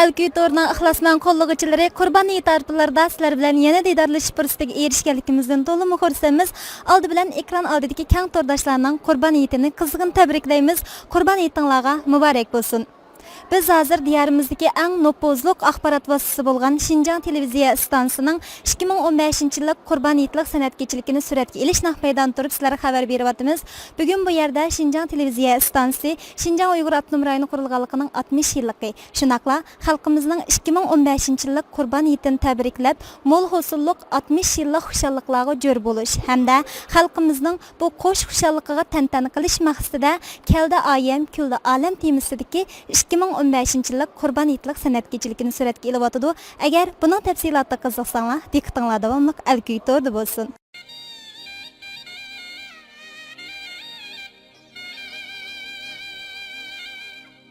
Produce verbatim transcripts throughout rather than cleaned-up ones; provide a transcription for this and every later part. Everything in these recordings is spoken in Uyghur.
ئەلكۈي تورىنىڭ ئىخلاسمەن قوللىغۇچىلىرى، قۇربان ھېيت ئارپىلىرىدا سىلەر بىلەن يەنە دىدارلىشىش پۇرسىتىگە ئېرىشكەنلىكىمىزدىن تولىمۇ خۇرسەنمىز. ئالدى بىلەن ئېكران ئالدىدىكى كەڭ تورداشلارنىڭ قۇربان ھېيتىنى قىزغىن تەبرىكلەيمىز. قۇربان ھېيتىڭلارغا مۇبارەك بولسۇن! بىز ھازىر دىيارىمىزدىكى ئەڭ نوپۇزلۇق ئاخبارات ۋاسىتىسى بولغان شىنجاڭ تېلېۋىزىيە ئىستانسىسىنىڭ ئىككى مىڭ ئون بەشىنچى يىللىق قۇربان ھېيتلىق سەنئەت كېچىلىكىنى سۈرەتكە ئېلىش نەق مەيدانىدا تۇرۇپ سىلەرگە خەۋەر بېرىۋاتىمىز. بۈگۈن بۇ يەردە شىنجاڭ تېلېۋىزىيە ئىستانسىسى شىنجاڭ ئۇيغۇر ئاپتونوم رايونى قۇرۇلغانلىقىنىڭ ئاتمىش يىللىقى، شۇنداقلا خەلقىمىزنىڭ ئىككى مىڭ ئون بەشىنچى يىللىق قۇربان ھېيتىنى تەبرىكلەپ، مول ھوسۇللۇق ئاتمىش يىللىق خۇشاللىقلارغا جور بولۇش ھەمدە خەلقىمىزنىڭ بۇ قوش خۇشاللىقىغا تەنتەنە قىلىش مەقسىتىدە كەلدى ئايەم، كۈلدى ئالەم تېمىسىدىكى ئىككى مىڭ ئون بەشىنچى يىللىق قۇربان ھېيتلىق سەنئەت كېچىلىكىنى سۈرەتكە ئېلىۋاتىدۇ. ئەگەر بۇنىڭ تەپسىلاتىغا قىزىقساڭلار، دىققىتىڭلار داۋاملىق ئەلكۈي توردا بولسۇن.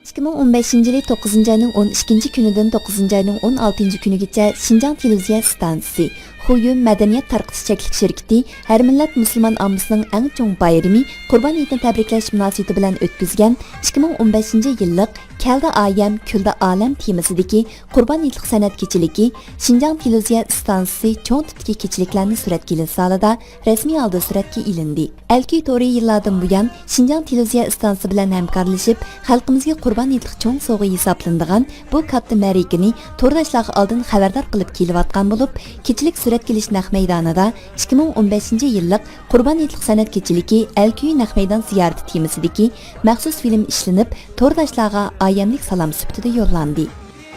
ئىككى مىڭ ئون بەشىنچى يىلى توققۇزىنچى ئاينىڭ ئون ئىككىنچى كۈنىدىن توققۇزىنچى ئاينىڭ ئون ئالتىنچى كۈنىگىچە شىنجاڭ تېلېۋىزىيە ئىستانسىسى، خۇيۈن مەدەنىيەت تارقىتىش چەكلىك شىركىتى ھەر مىللەت مۇسۇلمان ئاممىسىنىڭ ئەڭ چوڭ بايرىمى قۇربان ھېيتنى تەبرىكلەش مۇناسىۋىتى بىلەن ئۆتكۈزگەن ئىككى مىڭ ئون بەشىنچى يىللىق كەلدى ئايەم، كۈلدى ئالەم تېمىسىدىكى قۇربان ھېيتلىق سەنئەت كېچىلىكى شىنجاڭ تېلېۋىزىيە ئىستانسىسى چوڭ تىپتىكى كېچىلىكلەرنى سۈرەتكە ئېلىش زالىدا رەسمىي ھالدا سۈرەتكە ئېلىندى. ئەلكۈي تورى يىللاردىن بۇيان شىنجاڭ تېلېۋىزىيە ئىستانسىسى بىلەن ھەمكارلىشىپ، خەلقىمىزگە قۇربان ھېيتلىق چوڭ سوۋغا ھېسابلىنىدىغان بۇ كاتتا مەرىكىنى تورداشلارغا ئالدىن خەۋەردار قىلىپ كېلىۋاتقان بولۇپ، كېچىلىك سۈرەتكە ئېلىش نەق مەيدانىدا ئىككى مىڭ ئون بەشىنچى يىللىق قۇربان ھېيتلىق سەنئەت كېچىلىكى ئەلكۈي نەق مەيدان زىيارىتى تېمىسىدىكى مەخسۇس فىلىم ئىشلىنىپ، تورداشلارغا ئايەملىك سالام سۈپىتىدە يوللاندى.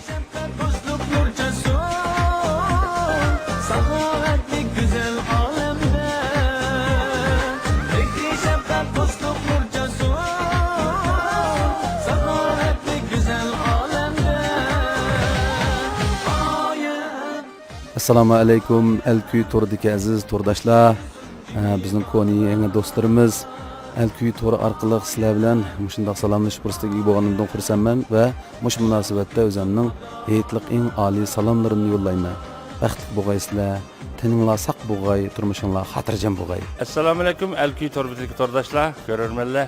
شەپقەت بوزلۇق نۇر چاچسۇن، ساخاۋەتلىك گۈزەل ئالەمدە. مېھرى شەپقەت بوزلۇق نۇر چاچسۇن، ساخاۋەتلىك گۈزەل ئالەمدە. ئەسسالامۇ ئەلەيكۇم، ئەلكۈي توردىكى ئەزىز تورداشلار. ئە، بىزنىڭ كونا يېڭى دوستلىرىمىز ئەلكۈي تورى ئارقىلىق سىلەر بىلەن مۇشۇنداق سالاملىشىش پۇرسىتىگە ئىگە بولغىنىمدىن خۇرسەنمەن ۋە مۇشۇ مۇناسىۋەتتە ئۆزۈمنىڭ ھېيتلىق ئىڭ ئالىي سالاملىرىمنى يوللايمەن. بەختلىك بولغايسىلەر، تېنىڭلار ساق بولغاي، تۇرمۇشۇڭلار خاتىرجەم بولغاي. ئەسسالامۇئەلەيكۇم، ئەلكۈي تور بېتىدىكى تورداشلار، كۆرۈرمەنلەر.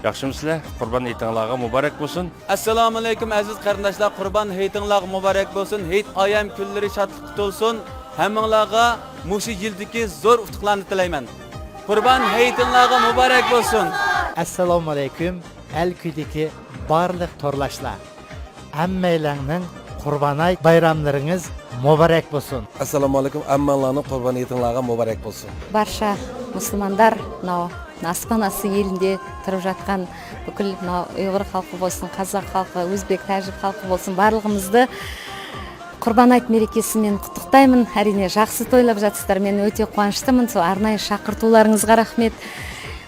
ياخشىمۇسىلەر؟ قۇربان ھېيتىڭلارغا مۇبارەك بولسۇن. ئەسسالامۇئەلەيكۇم ئەزىز قېرىنداشلار، قۇربان ھېيتىڭلارغا مۇبارەك بولسۇن. ھېيت ئايەم كۈنلىرى شادلىققا تولسۇن. ھەممىڭلارغا مۇشۇ يىلدىكى زور ئۇتۇقلارنى تىلەيمەن. قۇربان ھېيتىڭلارغا مۇبارەك بولسۇن. ئەسسالامۇئەلەيكۇم ئەلكۈيدىكى بارلىق تورداشلار. ھەممەيلەڭنىڭ قۇربان ھېيت بايراملىرىڭىز مۇبارەك بولسۇن. ئەسسالامۇئەلەيكۇم، ھەممەڭلارنىڭ قۇربان ھېيتىڭلارغا مۇبارەك بولسۇن. بارشا مۇسۇلمانلار، ماۋۇ ناسىبان ئاسسى يېرىندە تۇرۇپ ياتقان پۈتكۈل ماۋۇ ئۇيغۇر خەلقى بولسۇن، قازاق خەلقى، ئۆزبېك، تاجىك خەلقى بولسۇن، بارلىقىمىزدا قۇربان ھېيت مەرىكىسى بىلەن قۇتلۇقلايمەن. ئەرىنى ياخشى تويلاپ ياتىسىلەر. مەن ئۆتە قۇۋانچلىمەن. شۇ ئارنايى چاقىرتىۋلارىڭىزغا رەھمەت.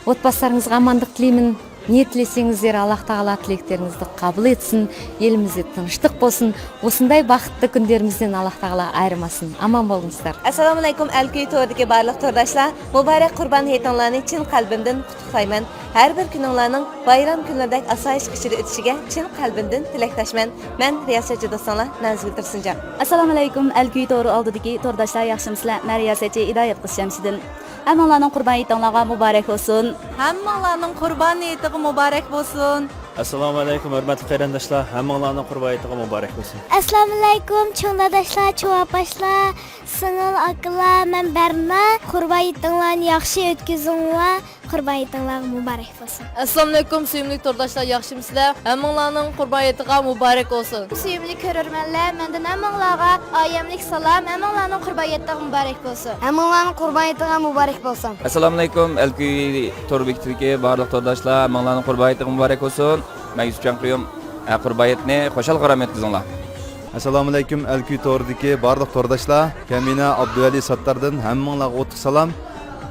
ئوتباسلىرىڭىزغا ئامانلىق تىلەيمەن. نىيەتلىسىڭىزلەر، ئاللاھ تائالا تىلەكلىرىڭىزنى قوبۇل ئەتسۇن. ئېلىمىزدە تىنچلىق بولسۇن. مۇشۇنداق بەختلىك كۈنلىرىمىزدىن ئاللاھ تائالا ئايرىماسۇن. ئامان بولۇڭلار. ئەسسالامۇئەلەيكۇم ئەلكۈي تورىدىكى بارلىق تورداشلار، مۇبارەك قۇربان ھېيتىڭلارنى چىن قەلبىمدىن قۇتلۇقلايمەن. ھەر بىر كۈنۈڭلارنىڭ بايرام كۈنلىرىدەك ئاسايىشلىق ئىچىدە ئۆتۈشىگە چىن قەلبىمدىن تىلەكداشمەن. مەن رىياسەتچى دوستۇڭلار نازىگۈل تۇرسۇنجان. ئەسسالامۇئەلەيكۇم ئەلكۈي تورى ئالدىدىكى تورداشلار، ياخشىمۇسىلەر؟ مەن رىياسەتچى ھىدايەت قىز شەمشىدىن. ھەممىڭلارنىڭ قۇربان ھېيتىڭلارغا مۇبارەك بولسۇن. ھەممىڭلارنىڭ قۇربان ھېيتىغا مۇبارەك بولسۇن. ئەسسالامۇئەلەيكۇم ھۆرمەتلىك قېرىنداشلار، ھەممىڭلارنىڭ قۇربان ھېيتىغا مۇبارەك بولسۇن. ئەسسالامۇئەلەيكۇم چوڭ داداشلار، چوڭ ئاپاشلار، سىڭىل ئاكىلار، مەن بەرنا. قۇربان ھېيتىڭلارنى ياخشى ئۆتكۈزۈڭلار، قۇربان ھېيتىڭلارغا مۇبارەك بولسۇن. ئەسسالامۇئەلەيكۇم سۆيۈملۈك تورداشلار، ياخشىمۇسىلەر؟ ھەممىڭلارنىڭ قۇربان ھېيتىغا مۇبارەك بولسۇن. سۆيۈملۈك كۆرۈرمەنلەر، مەندىن ھەممىڭلارغا ئايەملىك سالام، ھەممىڭلارنىڭ قۇربان ھېيتىغا مۇبارەك بولسۇن. ھەممىڭلارنىڭ قۇربان ھېيتىغا مۇبارەك بولسۇن. ئەسسالامۇئەلەيكۇم ئەلكۈي تور بېكىتىدىكى بارلىق تورداشلار، ھەممىڭلارنىڭ قۇربان ھېيتىغا مۇبارەك بولسۇن. مەن يۈسۈپ جانقۇيۇم. ھە، قۇربان ھېيتنى خۇشال-خۇرام ئۆتكۈزۈڭلار. ئەسسالامۇئەلەيكۇم ئەلكۈي تورىدىكى بارلىق تورداشلار، كەمىنە ئابدۇۋەلى ساتتاردىن ھەممىڭلارغا ئوتلۇق سالام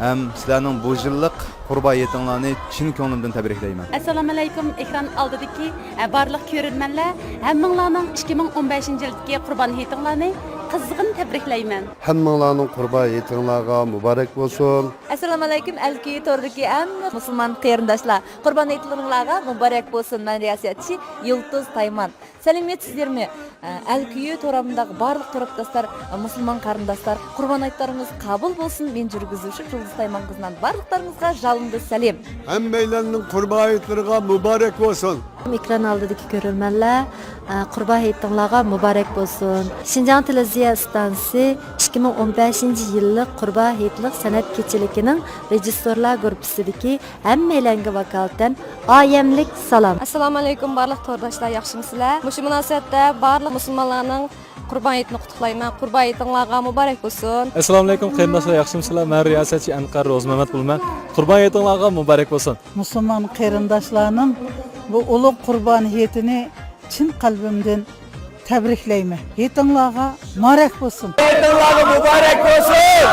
ھەم سىلەرنىڭ بۇ يىللىق قۇربان ھېيتىڭلارنى چىن كۆڭلۈمدىن تەبرىكلەيمەن. ئەسسالامۇئەلەيكۇم ئېكران ئالدىدىكى، ئە، بارلىق كۆرۈرمەنلەر، ھەممىڭلارنىڭ ئىككى مىڭ ئون بەشىنچى يىلدىكى قۇربان ھېيتىڭلارنى قىزغىن تەبرىكلەيمەن. ھەممىڭلارنىڭ قۇربان ھېيتىڭلارغا مۇبارەك بولسۇن. ئەسسالامۇئەلەيكۇم، ئەلكۈيى توردىكى ھەممە مۇسۇلمان قېرىنداشلار. قۇربان ھېيتلىرىڭلارغا مۇبارەك بولسۇن. مەن رىياسەتچى يۇلتۇز تايمان. سەلىمىيەتسىزلەرمۇ، ئە، ئەلكۈيى تورامداق بارلىق تۆرەپداشلار، ئە، مۇسۇلمان قېرىنداشلار، قۇربان ھېيتلىرىڭىز قابۇل بولسۇن. مەن جۈرگۈزۈشى يۇلتۇز تايمان قىزىنىڭ بارلىقلىرىڭىزغا جانلىدىن سەلام. ھەممەيلەننىڭ قۇربان ھېيتلىرىغا مۇبارەك بولسۇن. ئېكران ئالدىدىكى كۆرۈرمەنلەر، ئە، قۇربان ھېيتىڭلارغا مۇبارەك بولسۇن. شىنجاڭ تېلېۋىزىيە ئىستانسىسى ئىككى مىڭ ئون بەشىنچى يىللىق قۇربان ھېيتلىق سەنئەت كېچىلىكىنىڭ رېژىسسورلار گۇرۇپپىسىدىكى ھەممەيلەنگە ۋاكالىتەن ئايەملىك سالام. ئەسسالامۇئەلەيكۇم بارلىق تورداشلار، ياخشىمۇسىلەر؟ مۇشۇ مۇناسىۋەتتە بارلىق مۇسۇلمانلارنىڭ قۇربان ھېيتىنى قۇتلۇقلايمەن. قۇربان ھېيتىڭلارغا مۇبارەك بولسۇن. ئەسسالامۇئەلەيكۇم قېرىنداشلار، ياخشىمۇسىلەر؟ مەن رىياسەتچى ئەنقەر روزىمەمەت بولىمەن. قۇربان ھېيتىڭلارغا مۇبارەك بولسۇن. مۇسۇلمان قېرىنداشلارنىڭ بۇ ئۇلۇغ قۇربان ھېيتىنى چىن قەلبىمدىن تەبرىكلەيمەن. ھېيتىڭلارغا مۇبارەك بولسۇن. ھېيتىڭلارغا مۇبارەك بولسۇن.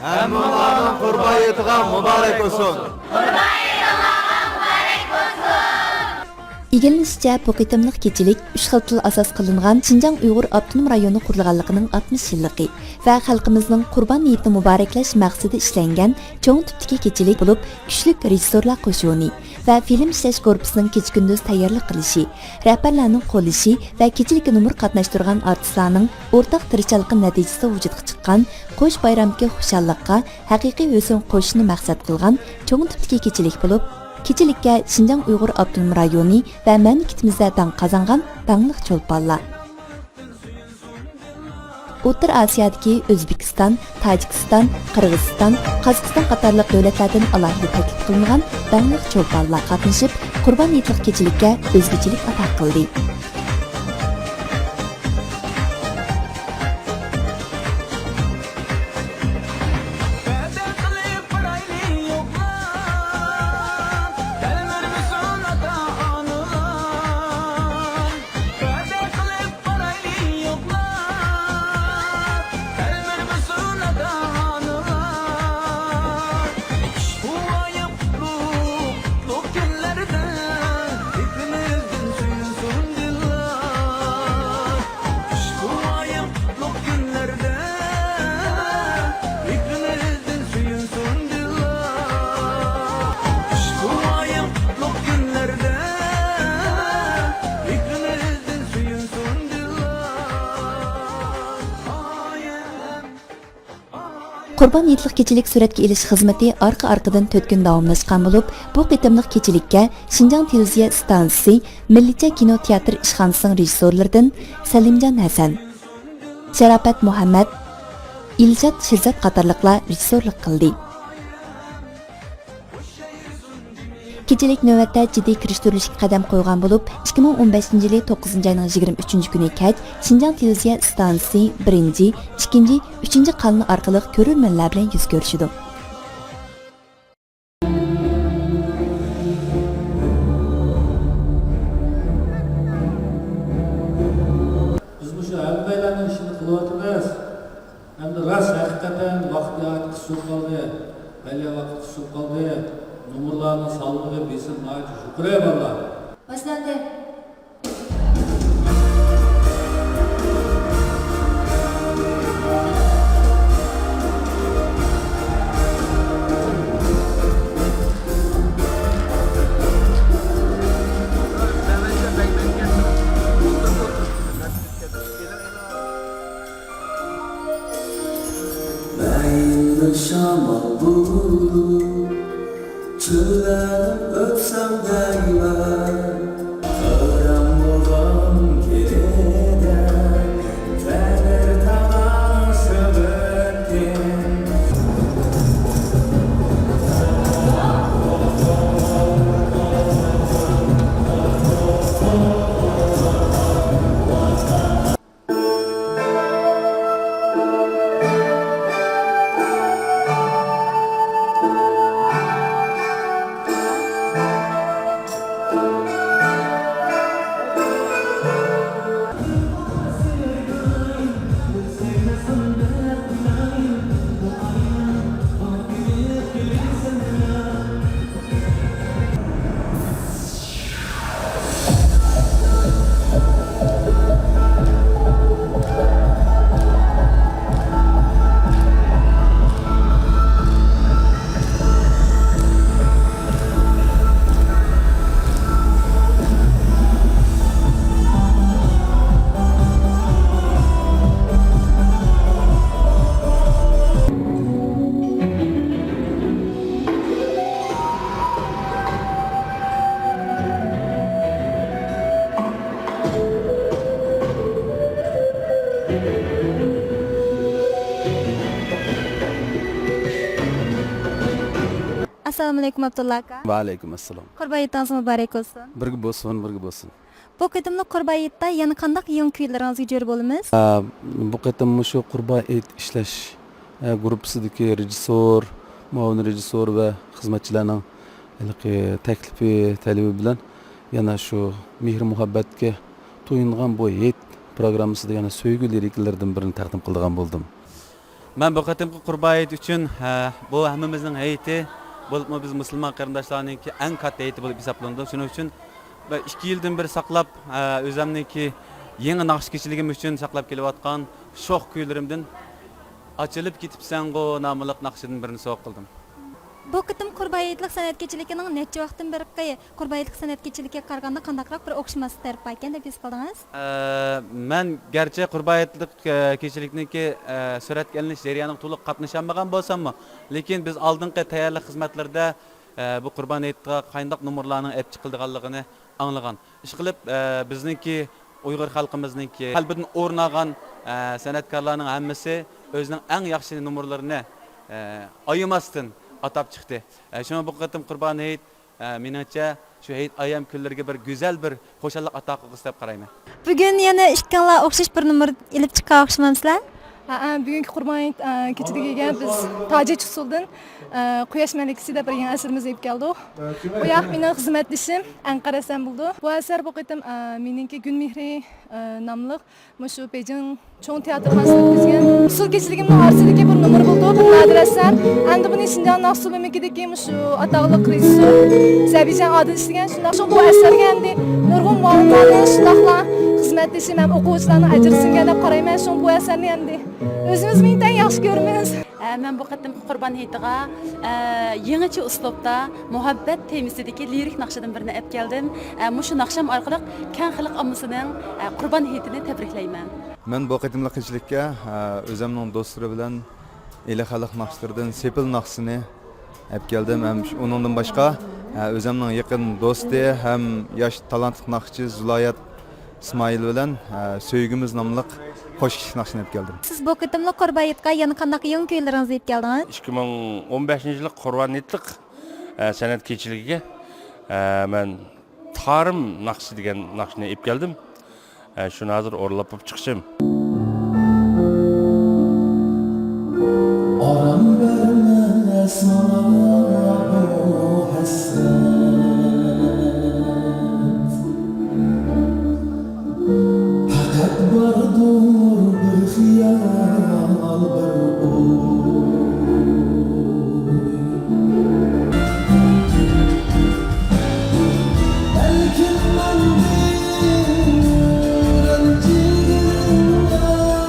ھەممىڭلارنىڭ قۇربان ھېيتىغا مۇبارەك بولسۇن. ئىگىلىنىشىچە، بۇ قېتىملىق كېچىلىك ئۈچ خىل تىل ئاساس قىلىنغان شىنجاڭ ئۇيغۇر ئاپتونوم رايونى قۇرۇلغانلىقىنىڭ ئاتمىش يىللىقى ۋە خەلقىمىزنىڭ قۇربان ھېيتنى مۇبارەكلەش مەقسىتى ئىشلەنگەن چوڭ تىپتىكى كېچىلىك بولۇپ، كۈچلۈك رېژىسسورلار قوشۇنى ۋە فىلىم ئىشلەش گۇرۇپپىسىنىڭ كېچە-كۈندۈز تەييارلىق قىلىشى، رەھبەرلەرنىڭ قوللىشى ۋە كېچىلىككە نومۇر قاتناشتۇرغان ئارتىسلارنىڭ ئورتاق تىرىشچانلىقى نەتىجىسىدە ۋۇجۇدقا چىققان قوش بايرامدىكى خۇشاللىققا ھەقىقىي ھۆسن قوشۇشنى مەقسەت قىلغان چوڭ تىپتىكى كېچىلىك بولۇپ، كېچىلىككە شىنجاڭ ئۇيغۇر ئاپتونوم رايونى ۋە مەملىكىتىمىزدە داڭ قازانغان داڭلىق چولپانلار، ئوتتۇرا ئاسىيادىكى ئۆزبېكىستان، تاجىكىستان، قىرغىزىستان، قازاقىستان قاتارلىق دۆلەتلەردىن ئالاھىدە تەكلىپ قىلىنغان داڭلىق چولپانلار قاتنىشىپ، قۇربان ھېيتلىق كېچىلىككە ئۆزگىچىلىك ئاتا قىلدى. قۇربان ھېيتلىق كېچىلىك سۈرەتكە ئېلىش خىزمىتى ئارقا-ئارقىدىن تۆت كۈن داۋاملاشقان بولۇپ، بۇ قېتىملىق كېچىلىككە شىنجاڭ تېلېۋىزىيە ئىستانسىسى مىللىيچە كىنو تىياتىر ئىشخانىسىنىڭ رېژىسسورلىرىدىن سەلىمجان ھەسەن، شاراپەت مۇھەممەت، ئىلشات شىرزات قاتارلىقلار رېژىسسورلۇق قىلدى. كېچىلىك نۆۋەتتە جىددىي كىرىشتۈرۈلۈشكە قەدەم قويغان بولۇپ، ئىككى مىڭ ئون بەشىنچى يىلى توققۇزىنچى ئاينىڭ يىگىرمە ئۈچىنچى كۈنى كەچ شىنجاڭ تېلېۋىزىيە ئىستانسىسى بىرىنچى، ئىككىنچى، ئۈچىنچى قانىلى ئارقىلىق كۆرۈرمەنلەر بىلەن يۈز كۆرۈشىدۇ. بىز مۇشۇ ھەممەيلەننىڭ ئىشىنى قىلىۋاتىمىز. ئەمدى راست ھەقىقەتەن ۋاقىت ناھايىتى قىس بولۇپ قالدى. بەللى ۋاقىت قىس بولۇپ قالدى. نومۇرلارنىڭ سانلىقى، بېسىم ناھايىتى يۇقىرى بالىلار. باشلاندى. مەيلى شامال بۇرۇپ، چۆللەرنى ئۆتسەم دەيمەن. قاراڭغۇلۇق كېلىدە، تەنھا تاماشا ئۆتكىن. ئەسسالامۇئەلەيكۇم، ئابدۇللا ئاكا. ۋەئەلەيكۇم ئەسسالام. قۇربان ھېيتىڭىز مۇبارەك بولسۇن. بىرگە بولسۇن، بىرگە بولسۇن. بۇ قېتىملىق قۇربان ھېيتتا يەنە قانداق يېڭى كۈيلىرىڭىزگە جۆر بولىمىز؟ ئە، بۇ قېتىم مۇشۇ قۇربان ھېيت ئىشلەش، ئە، گۇرۇپپىسىدىكى رېژىسسور، مۇئاۋىن رېژىسسور ۋە خىزمەتچىلەرنىڭ ھېلىقى تەكلىپى، تەلىپى بىلەن يەنە شۇ مېھىر-مۇھەببەتكە تويۇنغان بۇ ھېيت پروگراممىسىدا يەنە سۆيگۈ لىرىكىلىرىدىن بىرنى تەقدىم قىلىدىغان بولدۇم. مەن بۇ قېتىمقى قۇربان ھېيت ئۈچۈن، ھە، بۇ ھەممىمىزنىڭ ھېيتى، بولۇپمۇ بىز مۇسۇلمان قېرىنداشلارنىڭكى ئەڭ كاتتا ھېيتى بولۇپ ھېسابلىنىدۇ. شۇنىڭ ئۈچۈن بىر ئىككى يىلدىن بېرى ساقلاپ، ھە، ئۆزۈمنىڭكى يېڭى ناخشا كېچىلىكىم ئۈچۈن ساقلاپ كېلىۋاتقان شوخ كۈيلىرىمدىن ئاچىلىپ كېتىپسەنغۇ ناملىق ناخشىدىن بىرنى سوۋغا قىلدىم. بۇ قېتىم قۇربان ھېيتلىق سەنئەت كېچىلىكىنىڭ نەچچە ۋاقىتتىن بېرىقى قۇربان ھېيتلىق سەنئەت كېچىلىكىگە قارىغاندا قانداقراق بىر ئوخشىماسلىق تەرىپى باركەن دەپ ھېس قىلدىڭىز؟ ئە، مەن گەرچە قۇربان ھېيتلىق، ئە، كېچىلىكنىڭكى، ئە، سۈرەتكە ئېلىنىش جەريانىغا تولۇق قاتنىشالمىغان بولساممۇ، لېكىن بىز ئالدىنقى تەييارلىق خىزمەتلىرىدە، ئە، بۇ قۇربان ھېيتقا قانداق نومۇرلارنىڭ ئېلىپ چىقىلىدىغانلىقىنى ئاڭلىغان. ئىشقىلىپ، ئە، بىزنىڭكى ئۇيغۇر خەلقىمىزنىڭكى قەلبىدىن ئورۇن ئالغان، ئە، سەنئەتكارلارنىڭ ھەممىسى ئۆزىنىڭ ئەڭ ياخشى نومۇرلىرىنى، ئە، ئايىماستىن ئاتاپ چىقتى. ئە، شۇڭا بۇ قېتىم قۇربان ھېيت، ئە، مېنىڭچە، شۇ ھېيت ئايام كۈنلىرىگە بىر گۈزەل بىر خۇشاللىق ئاتا قىلغۇسى دەپ قارايمەن. بۈگۈن يەنە ئىككىڭلار ئوخشاش بىر نومۇر ئېلىپ چىققان ئوخشىمامسىلەر؟ ھەئە، بۈگۈنكى قۇربان ھېيت، ئە، كېچىلىكىگە بىز تاجىك ئۇسسۇلدىن، ئە، قۇياش مەلىكىسى دەپ بىر يېڭى ئەسىرىمىزنى ئېلىپ كەلدۇق. بۇ ياق مېنىڭ خىزمەتدىشىم ئەنقەر ھەسەن بولىدۇ. بۇ ئەسەر بۇ قېتىم، ئە، مېنىڭكى گۈل مېھرى، ئە، ناملىق مۇشۇ بېيجىڭ چوڭ تىياتىرخانىسىدا ئۆتكۈزگەن. ئۇسسۇل كېچىلىكىمنىڭ ئارىسىدىكى بىر نومۇر بولىدۇ، بىر نادىر ئەسەر. ئەمدى بۇنى شىنجاڭ ناخشا ئۇسسۇل ئۆمىكىدىكى مۇشۇ ئاتاقلىق رېژىسسور زەبىجان ئادىل ئىشلىگەن. شۇنداق، شۇ بۇ ئەسەرگە ئەمدى نۇرغۇن مۇئەللىملەرنىڭ، شۇنداقلا خىزمەتدىشىم ھەم ئوقۇغۇچىلارنىڭ ئەجرى سىڭگەن دەپ قارايمەن. شۇڭا بۇ ئەسەرنى ئەمدى ئۆزىمىزمۇ ئىنتايىن ياخشى كۆرىمىز. ئە، مەن بۇ قېتىمقى قۇربان ھېيتىغا، ئە، يېڭىچە ئۇسلۇبتا مۇھەببەت تېمىسىدىكى لىرىك ناخشىدىن بىرنى ئەپ كەلدىم. ئە، مۇشۇ ناخشام ئارقىلىق كەڭ خەلق ئاممىسىنىڭ، ئە، قۇربان ھېيتىنى تەبرىكلەيمەن. مەن بۇ قېتىملىق كېچىلىككە، ئە، ئۆزەمنىڭ دوستلىرى بىلەن ئىلى خەلق ناخشىلىرىدىن سېپىل ناخشىسىنى ئەپ كەلدىم. ھەم شۇ، ئۇنىڭدىن باشقا، ئە، ئۆزەمنىڭ يېقىن دوستى ھەم ياش تالانتلىق ناخشىچى زۇلايات ئىسمائىل بىلەن، ئە، سۆيگۈمىز ناملىق قوشۇق ناخشىنى ئېلىپ كەلدىم. سىز بۇ قېتىملىق قۇربان ھېيتقا يەنە قانداق يېڭى كۈيلىرىڭىزنى ئېلىپ كەلدىڭىز؟ ئىككى مىڭ ئون بەشىنچى يىللىق قۇربان ھېيتلىق، ئە، سەنئەت كېچىلىكىگە، ئە، مەن تارىم ناخشىسى دېگەن ناخشىنى ئېلىپ كەلدىم. ئە، شۇنى ھازىر ئورۇنلاپ بولۇپ چىقىشىم. ئارام بەرمەس ماڭا بۇ ھەسرەت. پەقەت باردۇر بىر خىيال، بىر ئوي. بەلكىم مەندىن رەنجىگىنىڭ راست.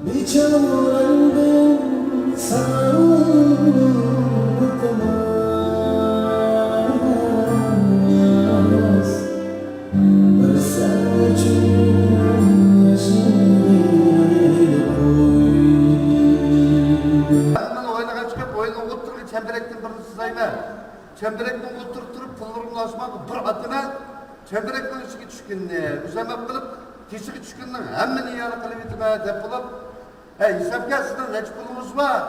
بىچارەڭدىن ساڭا ئىلتىماس، بىر سەن ئۈچۈن ياشىغىلى قوي. مەن ئوينىغا چىقىپ، ئويۇننىڭ ئوتتۇرىغا چەمبىرەكتىن بىرنى سىزايمەن. چەمبىرەكنىڭ ئوتتۇرىدا تۇرۇپ، پۇللىرىمنى ئاچماققا بىر ئاتىمەن. چەمبىرەكنىڭ ئىچىگە چۈشكىنىنى ئۆزۈم ئەپ قىلىپ، تېشىغا چۈشكىنىنىڭ ھەممىنى ئىئانە قىلىۋېتىمەن دەپ بولۇپ، ھەي، ھېسابكار، سىزنىڭ نەچچە پۇلىڭىز بار؟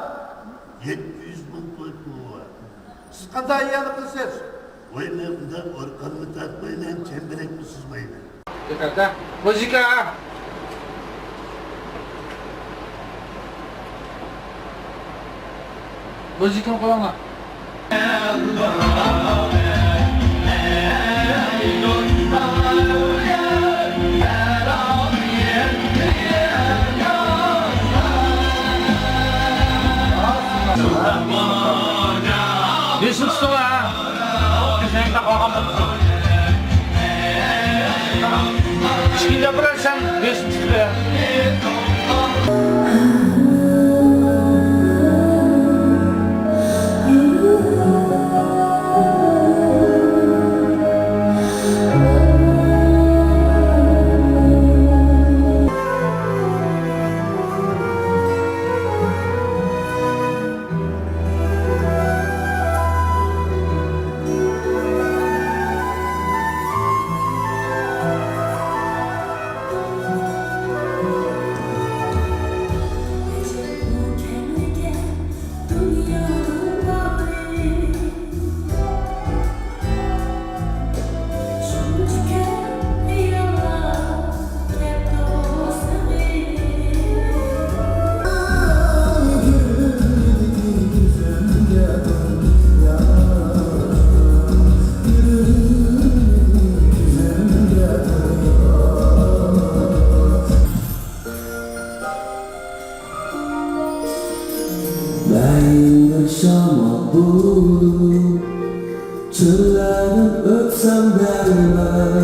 يەتتە يۈز مىڭ توي پۇلى بار. سىز قانداق ئىئانە قىلىسىز؟ ۋاي، مەن ئۇنداق ئارقامنى تارتمايمەن، چەمبىرەكمۇ سىزمايمەن. دىققەت، ھە؟ مۇزىكا! مۇزىكىنى قويۇڭلار. بېشىنى تۇتۇڭلار، ھە؟ كۆزۈڭلار قالغان بولۇپ. ئىككىنچى ئوپېراتسىيەم بېشىم چىقتى. مەيلى بىر شامال بولۇپ، چۆللەردىن ئۆتسەم دەيمەن.